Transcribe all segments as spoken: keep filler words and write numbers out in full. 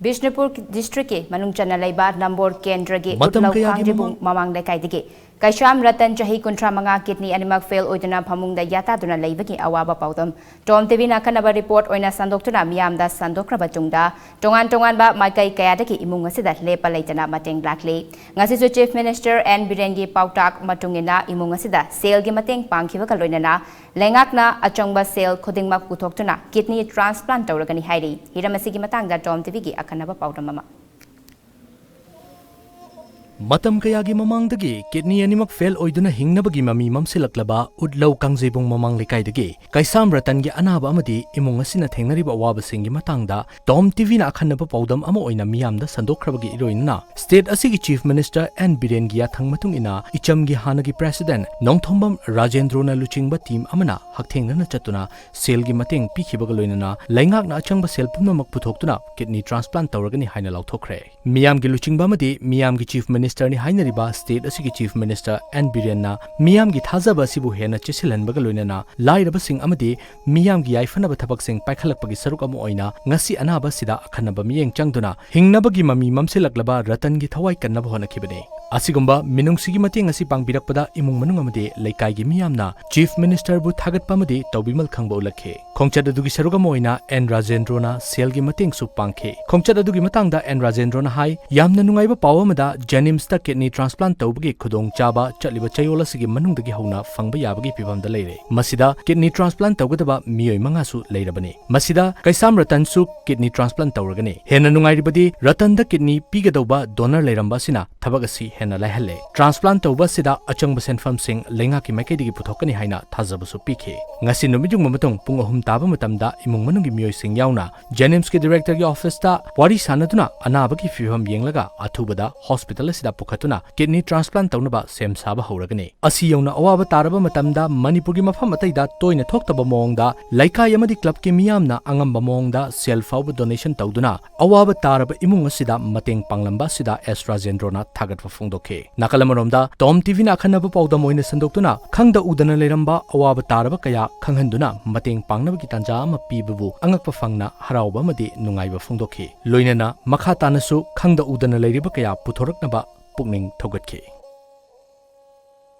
ꯕꯤꯁꯅꯨꯄꯨꯔ ꯗꯤꯁꯇ꯭ꯔꯤꯛꯀꯤ ꯃꯅꯨꯡ ꯆꯟꯅ ꯂꯩꯕ ꯅꯝꯕꯣꯔ ꯀꯦꯟꯗ꯭ꯔꯒꯤ ꯃꯇꯝ ꯎꯠꯂꯧ ꯀꯌꯥꯒꯤ ꯀꯥꯡꯖꯩꯕꯨꯡ ꯃꯃꯥꯡ ꯃꯃꯥꯡ ꯂꯩꯀꯥꯏꯗꯒꯤ ꯀꯩꯁꯥꯝ ꯔꯇꯟ, ꯆꯍꯤ ꯀꯨꯟꯊ꯭ꯔꯥ ꯃꯉꯥ, ꯀꯤꯗꯅꯤ ꯑꯅꯤꯃꯛ ꯐꯦꯜ ꯑꯣꯏꯗꯨꯅ ꯐꯃꯨꯡꯗ ꯌꯥꯇꯥꯗꯨꯅ ꯂꯩꯕꯒꯤ ꯑꯋꯥꯕ ꯄꯥꯎꯗꯝ ꯇꯣꯝ ꯇꯤꯚꯤꯅ ꯑꯈꯟꯅꯕ ꯔꯤꯄꯣꯔꯠ ꯑꯣꯏꯅ ꯁꯟꯗꯣꯛꯇꯨꯅ ꯃꯤꯌꯥꯝꯗ ꯁꯟꯗꯣꯛꯈ꯭ꯔꯕ ꯇꯨꯡꯗ, ꯇꯣꯉꯥꯟ ꯇꯣꯉꯥꯟꯕ ꯃꯥꯏꯀꯩ ꯀꯌꯥꯗꯒꯤ ꯏꯃꯨꯡ ꯑꯁꯤꯗ ꯂꯦꯞꯄ ꯂꯩꯇꯅ ꯃꯇꯦꯡ ꯂꯥꯛꯂꯤ꯫ ꯉꯁꯤꯁꯨ ꯆꯤꯐ ꯃꯤꯅꯤꯁꯇꯔ ꯑꯦꯟ ꯕꯤꯔꯦꯟꯒꯤ ꯄꯥꯎꯇꯥꯛ ꯃꯇꯨꯡ ꯏꯟꯅ ꯏꯃꯨꯡ ꯑꯁꯤꯗ ꯁꯦꯜꯒꯤ ꯃꯇꯦꯡ ꯄꯥꯡꯈꯤꯕꯒ ꯂꯣꯏꯅꯅ ꯂꯩꯉꯥꯛꯅ ꯑꯆꯪꯕ ꯁꯦꯜ ꯈꯨꯗꯤꯡꯃꯛ ꯄꯨꯊꯣꯛꯇꯨꯅ ꯀꯤꯗꯅꯤ ꯇ꯭ꯔꯥꯟꯁꯄ꯭ꯂꯥꯟ ꯇꯧꯔꯒꯅꯤ ꯍꯥꯏꯔꯤ꯫ ꯍꯤꯔꯝ ꯑꯁꯤꯒꯤ ꯃꯇꯥꯡꯗ ꯇꯣꯝ ꯇꯤꯚꯤꯒꯤ ꯑꯈꯟꯅꯕ ꯄꯥꯎꯗꯝ ꯑꯃ꯫ ꯃꯇꯝ ꯀꯌꯥꯒꯤ ꯃꯃꯥꯡꯗꯒꯤ ꯀꯤꯗꯅꯤ ꯑꯅꯤꯃꯛ ꯐꯦꯜ ꯑꯣꯏꯗꯨꯅ ꯍꯤꯡꯅꯕꯒꯤ ꯃꯃꯤ ꯃꯝꯁꯤꯜꯂꯛꯂꯕ ꯎꯠꯂꯧ ꯀꯥꯡꯖꯩꯕꯨꯡ ꯃꯃꯥꯡ ꯂꯩꯀꯥꯏꯗꯒꯤ ꯀꯩꯁꯥꯝ ꯔꯇꯟꯒꯤ ꯑꯅꯥꯕ ꯑꯃꯗꯤ ꯏꯃꯨꯡ ꯑꯁꯤꯅ ꯊꯦꯡꯅꯔꯤꯕ ꯑꯋꯥꯕꯁꯤꯡꯒꯤ ꯃꯇꯥꯡꯗ ꯇꯣꯝ ꯇꯤꯚꯤꯅ ꯑꯈꯟꯅꯕ ꯄꯥꯎꯗꯝ ꯑꯃ ꯑꯣꯏꯅ ꯃꯤꯌꯥꯝꯗ ꯁꯟꯗꯣꯛꯈ꯭ꯔꯕꯒꯤ ꯏꯔꯣꯏꯅꯅ, ꯁ꯭ꯇꯦꯠ ꯑꯁꯤꯒꯤ ꯆꯤꯐ ꯃꯤꯅꯤꯁꯇꯔ ꯑꯦꯟ ꯕꯤꯔꯦꯟꯒꯤ ꯌꯥꯊꯪ ꯃꯇꯨꯡ ꯏꯟꯅ ꯏꯆꯝꯒꯤ ꯍꯥꯟꯅꯒꯤ ꯄ꯭ꯔꯦꯁꯤꯗꯦꯟꯠ ꯅꯣꯡꯊꯣꯝꯕꯝ ꯔꯥꯖꯦꯟꯗ꯭ꯔꯣꯅ ꯂꯨꯆꯤꯡꯕ ꯇꯤꯝ ꯑꯃꯅ ꯍꯛꯊꯦꯡꯅꯅ ꯆꯠꯇꯨꯅ ꯁꯦꯜꯒꯤ ꯃꯇꯦꯡ ꯄꯤꯈꯤꯕꯒ ꯂꯣꯏꯅꯅ ꯂꯩꯉꯥꯛꯅ ꯑꯆꯪꯕ ꯁꯦꯜ ꯄꯨꯝꯅꯃꯛ ꯄꯨꯊꯣꯛꯇꯨꯅ ꯀꯤꯗꯅꯤ ꯇ꯭ꯔꯥꯟꯁꯄ꯭ꯂꯥꯟ ꯇꯧꯔꯒꯅꯤ ꯍꯥꯏꯅ ꯂꯥꯎꯊꯣꯛꯈ꯭ꯔꯦ꯫ ꯃꯤꯌꯥꯝꯒꯤ ꯂꯨꯆꯤꯡꯕ ꯑꯃꯗꯤ ꯃꯤꯌꯥꯝꯒꯤ ꯆꯤꯐ ꯃꯤꯅꯤꯁꯇꯔꯅꯤ ꯍꯥꯏꯅꯔꯤꯕ ꯁ꯭ꯇꯦꯠ ꯑꯁꯤꯒꯤ ꯆꯤꯐ ꯃꯤꯅꯤꯁꯇꯔ ꯑꯦꯟ ꯕꯤꯔꯦꯟꯅ ꯃꯤꯌꯥꯝꯒꯤ ꯊꯥꯖꯕ ꯑꯁꯤꯕꯨ ꯍꯦꯟꯅ ꯆꯦꯠꯁꯤꯜꯍꯟꯕꯒ ꯂꯣꯏꯅꯅ ꯂꯥꯏꯔꯕꯁꯤꯡ ꯑꯃꯗꯤ ꯃꯤꯌꯥꯝꯒꯤ ꯌꯥꯏꯐꯅꯕ ꯊꯕꯛꯁꯤꯡ ꯄꯥꯏꯈꯠꯂꯛꯄꯒꯤ ꯁꯔꯨꯛ ꯑꯃ ꯑꯣꯏꯅ ꯉꯁꯤ ꯑꯅꯥꯕ ꯑꯁꯤꯗ ꯑꯈꯟꯅꯕ ꯃꯤꯠꯌꯦꯡ ꯆꯪꯗꯨꯅ ꯍꯤꯡꯅꯕꯒꯤ ꯃꯃꯤ ꯃꯝꯁꯤꯜꯂꯛꯂꯕ ꯔꯇꯟꯒꯤ ꯊꯋꯥꯏ ꯀꯟꯅꯕ ꯍꯣꯠꯅꯈꯤꯕꯅꯤ꯫ ꯑꯁꯤꯒꯨꯝꯕ ꯃꯤꯅꯨꯡꯁꯤꯒꯤ ꯃꯇꯦꯡ ꯑꯁꯤ ꯄꯥꯡꯕꯤꯔꯛꯄꯗ ꯏꯃꯨꯡ ꯃꯅꯨꯡ ꯑꯃꯗꯤ ꯂꯩꯀꯥꯏꯒꯤ ꯃꯤꯌꯥꯝꯅ ꯆꯤꯐ ꯃꯤꯅꯤꯁꯇꯔꯕꯨ ꯊꯥꯒꯠꯄ ꯑꯃꯗꯤ ꯇꯧꯕꯤꯃꯜ ꯈꯪꯕ ꯎꯠꯂꯛꯈꯤ꯫ ꯈꯣꯡꯆꯠ ꯑꯗꯨꯒꯤ ꯁꯔꯨꯛ ꯑꯃ ꯑꯣꯏꯅ ꯑꯦꯟ ꯔꯥꯖꯦꯟꯗ꯭ꯔꯣꯅ ꯁꯦꯜꯒꯤ ꯃꯇꯦꯡꯁꯨ ꯄꯥꯡꯈꯤ꯫ ꯈꯣꯡꯆꯠ ꯑꯗꯨꯒꯤ ꯃꯇꯥꯡꯗ ꯑꯦꯟ ꯔꯥꯖꯦꯟꯗ꯭ꯔꯣꯅ ꯍꯥꯏ, "ꯌꯥꯝꯅ ꯅꯨꯡꯉꯥꯏꯕ ꯄꯥꯎ ꯑꯃꯗ ꯖꯦꯅꯤꯝꯁꯇ ꯀꯤꯗꯅꯤ ꯇ꯭ꯔꯥꯟꯁꯄ꯭ꯂꯥꯟ ꯇꯧꯕꯒꯤ ꯈꯨꯗꯣꯡꯆꯥꯕ ꯆꯠꯂꯤꯕ ꯆꯌꯣꯜ ꯑꯁꯤꯒꯤ ꯃꯅꯨꯡꯗꯒꯤ ꯍꯧꯅ ꯐꯪꯕ ꯌꯥꯕꯒꯤ ꯐꯤꯚꯝꯗ ꯂꯩꯔꯦ꯫ ꯃꯁꯤꯗ ꯀꯤꯗꯅꯤ ꯇ꯭ꯔꯥꯟꯁꯄ꯭ꯂꯥꯟ ꯇꯧꯒꯗꯕ ꯃꯤꯑꯣꯏ ꯃꯉꯥꯁꯨ ꯂꯩꯔꯕꯅꯤ꯫ ꯃꯁꯤꯗ ꯀꯩꯁꯥꯝ ꯔꯇꯟꯁꯨ ꯀꯤꯗꯅꯤ ꯇ꯭ꯔꯥꯟꯁꯄ꯭ꯂꯥꯟ ꯇꯧꯔꯒꯅꯤ꯫ ꯍꯦꯟꯅ ꯅꯨꯡꯉꯥꯏꯔꯤꯕꯗꯤ ꯔꯇꯟꯗ ꯀꯤꯗꯅꯤ ꯄꯤꯒꯗꯧꯕ ꯗꯣꯅꯔ ꯂꯩꯔꯝꯕ ꯑꯁꯤꯅ ꯊꯕꯛ ꯑꯁꯤ ꯍꯦꯟꯅ ꯂꯥꯏꯍꯜꯂꯦ꯫ ꯇ꯭ꯔꯥꯟꯁꯄ꯭ꯂꯥꯟ ꯇꯧꯕ ꯑꯁꯤꯗ ꯑꯆꯪꯕ ꯁꯦꯟꯐꯝꯁꯤꯡ ꯂꯩꯉꯥꯛꯀꯤ ꯃꯥꯏꯀꯩꯗꯒꯤ ꯄꯨꯊꯣꯛꯀꯅꯤ ꯍꯥꯏꯅ ꯊꯥꯖꯕꯁꯨ ꯄꯤꯈꯤ꯫ ꯉꯁꯤ ꯅꯨꯃꯤꯠ ꯌꯨꯡꯕ ꯃꯇꯨꯡ ꯄꯨꯡ ꯑꯍꯨꯝ ꯇꯥꯕ ꯃꯇꯝꯗ ꯏꯃꯨꯡ ꯃꯅꯨꯡꯒꯤ ꯃꯤꯑꯣꯏꯁꯤꯡ ꯌꯥꯎꯅ ꯖꯦꯅꯤꯝꯁꯀꯤ ꯗꯤꯔꯦꯛꯇꯔꯒꯤ ꯑꯣꯐꯤꯁꯇ ꯋꯥꯔꯤ ꯁꯥꯟꯅꯗꯨꯅ ꯑꯅꯥꯕꯒꯤ ꯐꯤꯚꯝ ꯌꯦꯡꯂꯒ ꯑꯊꯨꯕꯗ ꯍꯣꯁꯄꯤꯇꯥꯜ ꯑꯁꯤꯗ ꯄꯨꯈꯠꯇꯨꯅ ꯀꯤꯗꯅꯤ ꯇ꯭ꯔꯥꯟꯁꯄ꯭ꯂꯥꯟ ꯇꯧꯅꯕ ꯁꯦꯝ ꯁꯥꯕ ꯍꯧꯔꯒꯅꯤ꯫ ꯑꯁꯤ ꯌꯧꯅ ꯑꯋꯥꯕ ꯇꯥꯔꯕ ꯃꯇꯝꯗ ꯃꯅꯤꯄꯨꯔꯒꯤ ꯃꯐꯝ ꯑꯇꯩꯗ ꯇꯣꯏꯅ ꯊꯣꯛꯇꯕ ꯃꯑꯣꯡꯗ ꯂꯩꯀꯥꯏ ꯑꯃꯗꯤ ꯀ꯭ꯂꯕꯀꯤ ꯃꯤꯌꯥꯝꯅ ꯑꯉꯝꯕ ꯃꯑꯣꯡꯗ ꯁꯦꯜ ꯐꯥꯎꯕ ꯗꯣꯅꯦꯁꯟ ꯇꯧꯗꯨꯅ ꯑꯋꯥꯕ ꯇꯥꯔꯕ ꯏꯃꯨꯡ ꯑꯁꯤꯗ ꯃꯇꯦꯡ ꯄꯥꯡꯂꯝꯕ ꯑꯁꯤꯗ ꯑꯦꯁ ꯔꯥꯖꯦꯟꯗ꯭ꯔꯣꯅ ꯊꯥꯒꯠꯄ ꯐꯣꯡ ꯐꯣꯡꯗꯣꯛꯈꯤ꯫ ꯅꯥꯀꯜ ꯑꯃꯔꯣꯝꯗ, ꯇꯣꯝ ꯇꯤꯚꯤꯅ ꯑꯈꯟꯅꯕ ꯄꯥꯎꯗꯝ ꯑꯣꯏꯅ ꯁꯟꯗꯣꯛꯇꯨꯅ, ꯈꯪꯗ ꯎꯗꯅ ꯂꯩꯔꯝꯕ ꯑꯋꯥꯕ ꯇꯥꯔꯕ ꯀꯌꯥ ꯈꯪꯍꯟꯗꯨꯅ ꯃꯇꯦꯡ ꯄꯥꯡꯅꯕꯒꯤ ꯇꯥꯟꯖꯥ ꯑꯃ ꯄꯤꯕꯕꯨ ꯑꯉꯛꯄ ꯐꯪꯅ ꯍꯔꯥꯎꯕ ꯑꯃꯗꯤ ꯅꯨꯡꯉꯥꯏꯕ ꯐꯣꯡꯗꯣꯛꯈꯤ꯫ ꯂꯣꯏꯅꯅ ꯃꯈꯥ ꯇꯥꯅꯁꯨ ꯈꯪꯗ ꯎꯗꯅ ꯂꯩꯔꯤꯕ ꯀꯌꯥ ꯄꯨꯊꯣꯔꯛꯅꯕ ꯄꯨꯛꯅꯤꯡ ꯊꯧꯒꯠꯈꯤ꯫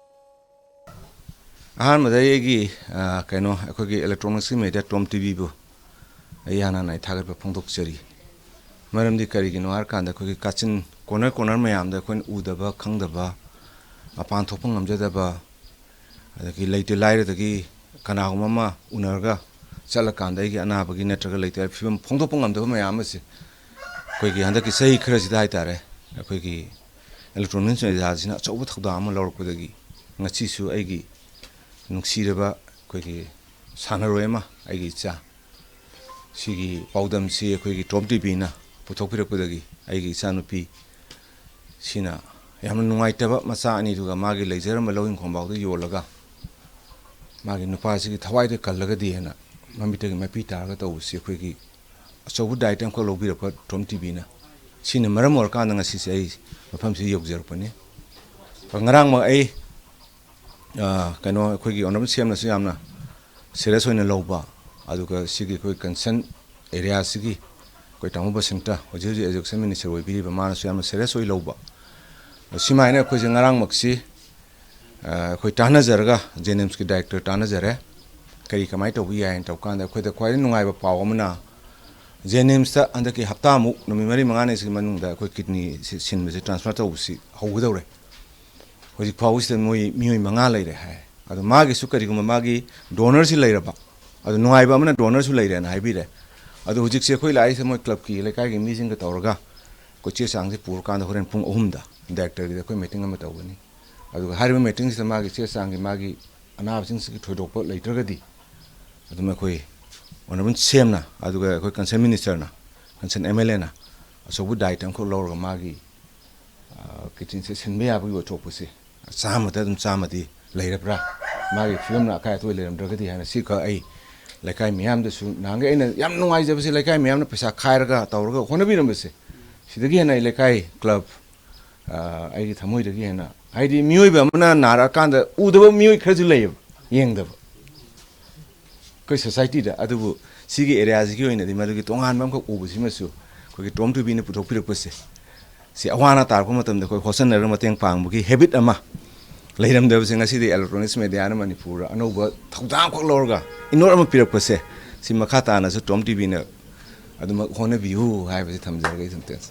ꯑꯍꯥꯟꯕꯗ ꯑꯩꯒꯤ, ꯑ, ꯀꯩꯅꯣ, ꯑꯩꯈꯣꯏꯒꯤ electronics ꯀꯤ media ꯇꯣꯝ ꯇꯤꯚꯤꯕꯨ ꯑꯩ ꯍꯥꯟꯅ ꯍꯥꯟꯅ ꯑꯩ ꯊꯥꯒꯠꯄ ꯐꯣꯡꯗꯣꯛꯆꯔꯤ꯫ ꯃꯔꯝꯗꯤ ꯀꯔꯤꯒꯤꯅꯣ ꯍꯥꯏꯔꯀꯥꯟꯗ, ꯑꯩꯈꯣꯏꯒꯤ ꯀꯥꯆꯤꯟ corner corner ꯃꯌꯥꯝꯗ ꯑꯩꯈꯣꯏꯅ ꯎꯗꯕ, ꯈꯪꯗꯕ, ꯃꯄꯥꯟ ꯊꯣꯛꯄ ꯉꯝꯖꯗꯕ, ꯑꯗꯒꯤ ꯂꯩꯇ ꯂꯥꯏꯔꯗꯒꯤ ꯀꯅꯥꯒꯨꯝꯕ ꯑꯃ ꯎꯅꯔꯒ ꯆꯠꯂꯀꯥꯟꯗ ꯑꯩꯒꯤ ꯑꯅꯥꯕꯒꯤ ꯅꯠꯇ꯭ꯔꯒ ꯂꯩꯇ ꯂꯥꯏꯔ ꯐꯤꯕꯝ ꯐꯣꯡꯗꯣꯛꯄ ꯉꯝꯗꯕ ꯃꯌꯥꯝ ꯑꯃꯁꯦ ꯑꯩꯈꯣꯏꯒꯤ ꯍꯟꯗꯛꯀꯤ ꯆꯍꯤ ꯈꯔꯁꯤꯗ ꯍꯥꯏꯇꯥꯔꯦ, ꯑꯩꯈꯣꯏꯒꯤ electronics media ꯁꯤꯅ ꯑꯆꯧꯕ ꯊꯧꯗꯥꯡ ꯑꯃ ꯂꯧꯔꯛꯄꯗꯒꯤ ꯉꯁꯤꯁꯨ ꯑꯩꯒꯤ ꯅꯨꯡꯁꯤꯔꯕ ꯑꯩꯈꯣꯏꯒꯤ ꯁꯥꯟꯅꯔꯣꯏ ꯑꯃ, ꯑꯩꯒꯤ ꯏꯆꯥ, ꯁꯤꯒꯤ ꯄꯥꯎꯗꯝꯁꯤ ꯑꯩꯈꯣꯏꯒꯤ ꯇꯣꯝ ꯇꯤꯚꯤꯅ ꯄꯨꯊꯣꯛꯄꯤꯔꯛꯄꯗꯒꯤ ꯑꯩꯒꯤ ꯏꯆꯥꯅꯨꯄꯤ ꯁꯤꯅ ꯌꯥꯝꯅ ꯅꯨꯡꯉꯥꯏꯇꯕ ꯃꯆꯥ ꯑꯅꯤꯗꯨꯒ ꯃꯥꯒꯤ ꯂꯩꯖꯔꯝꯕ ꯂꯧ ꯏꯪꯈꯣꯜꯐꯥꯎꯗ ꯌꯣꯜꯂꯒ ꯃꯥꯒꯤ ꯅꯨꯄꯥꯁꯤꯒꯤ ꯊꯋꯥꯏꯗ ꯀꯜꯂꯒꯗꯤ ꯍꯥꯏꯅ ꯃꯃꯤꯠꯇꯒꯤ ꯃꯄꯤ ꯇꯥꯔꯒ ꯇꯧꯕꯁꯤ ꯑꯩꯈꯣꯏꯒꯤ ꯑꯆꯧꯕ ꯗꯥꯏꯇ ꯑꯃꯈꯛ ꯂꯧꯕꯤꯔꯛꯄ ꯇꯣꯝ ꯇꯤꯚꯤꯅ꯫ ꯁꯤꯅ ꯃꯔꯝ ꯑꯣꯏꯔꯀꯥꯟꯗ ꯉꯁꯤꯁꯦ ꯑꯩ ꯃꯐꯝꯁꯤꯗ ꯌꯧꯖꯔꯛꯄꯅꯤ꯫ ꯉꯔꯥꯡꯃꯛ ꯑꯩ, ꯑ, ꯀꯩꯅꯣ, ꯑꯩꯈꯣꯏꯒꯤ ꯑꯣꯅꯔꯦꯕꯜ ꯁꯤ ꯑꯦꯝꯅꯁꯨ ꯌꯥꯝꯅ ꯁꯤꯔꯤꯌꯁ ꯑꯣꯏꯅ ꯂꯧꯕ, ꯑꯗꯨꯒ ꯁꯤꯒꯤ ꯑꯩꯈꯣꯏ ꯀꯟꯁꯔꯟ ꯑꯦꯔꯤꯌꯥꯁꯤꯒꯤ ꯑꯩꯈꯣꯏ ꯇꯥꯃꯣ ꯕꯁꯟꯇ, ꯍꯧꯖꯤꯛ ꯍꯧꯖꯤꯛ ꯑꯦꯖꯨꯀꯦꯁꯟ ꯃꯤꯅꯤꯁꯇꯔ ꯑꯣꯏꯕꯤꯔꯤꯕ, ꯃꯥꯅꯁꯨ ꯌꯥꯝꯅ ꯁꯤꯔꯤꯌꯁ ꯑꯣꯏ ꯂꯧꯕ꯫ ꯁꯨꯃꯥꯏꯅ ꯑꯩꯈꯣꯏꯁꯦ ꯉꯔꯥꯡꯃꯛꯁꯤ, ꯑ, ꯑꯩꯈꯣꯏ ꯇꯥꯟꯅꯖꯔꯒ ꯖꯦꯅꯤꯝꯁꯀꯤ ꯗꯥꯏꯔꯦꯛꯇꯔ ꯇꯥꯟꯅꯖꯔꯦ, ꯀꯔꯤ ꯀꯃꯥꯏꯅ ꯇꯧꯕ ꯌꯥꯏ ꯍꯥꯏꯅ ꯇꯧꯕ ꯀꯥꯟꯗ, ꯑꯩꯈꯣꯏꯗ ꯈ꯭ꯋꯥꯏꯗꯒꯤ ꯅꯨꯡꯉꯥꯏꯕ ꯄꯥꯎ ꯑꯃꯅ, ꯖꯦꯅꯤꯝꯁꯇ ꯍꯟꯗꯛꯀꯤ ꯍꯞꯇꯥꯃꯨꯛ, ꯅꯨꯃꯤꯠ ꯃꯔꯤ ꯃꯉꯥꯅꯤꯁꯤꯒꯤ ꯃꯅꯨꯡꯗ ꯑꯩꯈꯣꯏ ꯀꯤꯗꯅꯤ ꯁꯤ-, ꯁꯤꯟꯕꯁꯦ, ꯇ꯭ꯔꯥꯟꯁꯐꯔ ꯇꯧꯕꯁꯤ ꯍꯧꯒꯗꯧꯔꯦ꯫ ꯍꯧꯖꯤꯛ ꯐꯥꯎꯕꯁꯤꯗ ꯃꯣꯏ ꯃꯤꯑꯣꯏ ꯃꯉꯥ ꯂꯩꯔꯦ ꯍꯥꯏ꯫ ꯑꯗꯣ ꯃꯥꯒꯤꯁꯨ ꯀꯔꯤꯒꯨꯝꯕ ꯃꯥꯒꯤ ꯗꯣꯅꯔꯁꯤ ꯂꯩꯔꯕ, ꯑꯗꯣ ꯅꯨꯡꯉꯥꯏꯕ ꯑꯃꯅ ꯗꯣꯅꯔꯁꯨ ꯂꯩꯔꯦꯅ ꯍꯥꯏꯕꯤꯔꯦ꯫ ꯑꯗꯣ ꯍꯧꯖꯤꯛꯁꯦ ꯑꯩꯈꯣꯏ ꯂꯥꯛꯏꯁꯦ ꯃꯣꯏ ꯀ꯭ꯂꯕꯀꯤ, ꯂꯩꯀꯥꯏꯒꯤ ꯃꯤꯁꯤꯡꯒ ꯇꯧꯔꯒ ꯑꯩꯈꯣꯏ ꯆꯦ ꯆꯥꯡꯁꯦ ꯄꯨꯔꯀꯥꯟꯗ ꯍꯣꯔꯦꯟ ꯄꯨꯡ ꯑꯍꯨꯝꯗ ꯗꯥꯏꯔꯦꯛꯇꯔꯒꯤꯗ ꯑꯩꯈꯣꯏ ꯃꯤꯇꯤꯡ ꯑꯃ ꯇꯧꯒꯅꯤ꯫ ꯑꯗꯨꯒ ꯍꯥꯏꯔꯤꯕ ꯃꯤꯇꯤꯡꯁꯤꯗ ꯃꯥꯒꯤ ꯆꯦ ꯆꯥꯡꯒꯤ, ꯃꯥꯒꯤ ꯑꯅꯥꯕꯁꯤꯡꯁꯤꯒꯤ ꯊꯣꯏꯗꯣꯛꯄ ꯂꯩꯇ꯭ꯔꯒꯗꯤ ꯑꯗꯨꯝ ꯑꯩꯈꯣꯏ ꯑꯣꯅꯔꯦꯕꯜ ꯁꯤ ꯑꯦꯝꯅ, ꯑꯗꯨꯒ ꯑꯩꯈꯣꯏ ꯀꯟꯁꯔꯟ ꯃꯤꯅꯤꯁꯇꯔꯅ, ꯀꯟꯁꯔꯟ ꯑꯦꯝ ꯑꯦꯜ ꯑꯦꯅ ꯑꯆꯧꯕ ꯗꯥꯏꯇ ꯑꯃꯈꯛ ꯂꯧꯔꯒ ꯃꯥꯒꯤ, ꯑ, ꯀꯤꯗꯅꯤꯁꯦ ꯁꯤꯟꯕ ꯌꯥꯕꯒꯤ ꯑꯣꯏꯊꯣꯛꯄꯁꯦ ꯆꯥꯝꯃꯗ ꯑꯗꯨꯝ ꯆꯥꯝꯃꯗꯤ ꯂꯩꯔꯕ꯭ꯔꯥ? ꯃꯥꯒꯤ ꯐꯤꯕꯝꯅ ꯑꯀꯥꯏ ꯑꯇꯣꯏ ꯂꯩꯔꯝꯗ꯭ꯔꯒꯗꯤ ꯍꯥꯏꯅ ꯁꯤꯈꯛ ꯑꯩ ꯂꯩꯀꯥꯏ ꯃꯤꯌꯥꯝꯗꯁꯨ, ꯅꯍꯥꯟꯒꯩ ꯑꯩꯅ ꯌꯥꯝ ꯅꯨꯡꯉꯥꯏꯖꯕꯁꯦ, ꯂꯩꯀꯥꯏ ꯃꯤꯌꯥꯝꯅ ꯄꯩꯁꯥ ꯈꯥꯏꯔꯒ ꯇꯧꯔꯒ ꯍꯣꯠꯅꯕꯤꯔꯝꯕꯁꯦ, ꯁꯤꯗꯒꯤ ꯍꯦꯟꯅ ꯑꯩ ꯂꯩꯀꯥꯏ ꯀ꯭ꯂꯕ ꯑꯩꯒꯤ ꯊꯃꯣꯏꯗꯒꯤ ꯍꯦꯟꯅ, ꯍꯥꯏꯗꯤ, ꯃꯤꯑꯣꯏꯕ ꯑꯃꯅ ꯅꯥꯔꯛꯑꯀꯥꯟꯗ ꯎꯗꯕ ꯃꯤꯑꯣꯏ ꯈꯔꯁꯨ ꯂꯩꯌꯦꯕ, ꯌꯦꯡꯗꯕ ꯑꯩꯈꯣꯏ ꯁꯣꯁꯥꯏꯇꯤꯗ꯫ ꯑꯗꯨꯕꯨ ꯁꯤꯒꯤ ꯑꯦꯔꯤꯌꯥꯁꯤꯒꯤ ꯑꯣꯏꯅꯗꯤ ꯃꯗꯨꯒꯤ ꯇꯣꯉꯥꯟꯕ ꯑꯃꯈꯛ ꯎꯕꯁꯤꯃꯁꯨ ꯑꯩꯈꯣꯏꯒꯤ ꯇꯣꯝ ꯇꯤꯚꯤꯅ ꯄꯨꯊꯣꯛꯄꯤꯔꯛꯄꯁꯦ, ꯁꯤ ꯑꯋꯥ ꯑꯅꯥ ꯇꯥꯔꯛꯄ ꯃꯇꯝꯗ ꯑꯩꯈꯣꯏ ꯍꯣꯠꯆꯟꯅꯔꯒ ꯃꯇꯦꯡ ꯄꯥꯡꯕꯒꯤ ꯍꯦꯕꯤꯠ ꯑꯃ ꯂꯩꯔꯝꯗꯕꯁꯦ ꯉꯁꯤꯗꯤ ꯏꯂꯦꯛꯇ꯭ꯔꯣꯅꯤꯛꯁ ꯃꯦꯗꯤꯌꯥꯅ ꯃꯅꯤꯄꯨꯔꯗ ꯑꯅꯧꯕ ꯊꯧꯗꯥꯡ ꯑꯃꯈꯛ ꯂꯧꯔꯒ ꯏꯅꯣꯠ ꯑꯃ ꯄꯤꯔꯛꯄꯁꯦ, ꯁꯤ ꯃꯈꯥ ꯇꯥꯅꯁꯨ ꯇꯣꯝ ꯇꯤꯚꯤꯅ ꯑꯗꯨꯃꯛ ꯍꯣꯠꯅꯕꯤꯌꯨ ꯍꯥꯏꯕꯁꯤ ꯊꯝꯖꯔꯒꯦ ꯑꯩ ꯁꯦꯟꯇꯦꯟꯁ꯫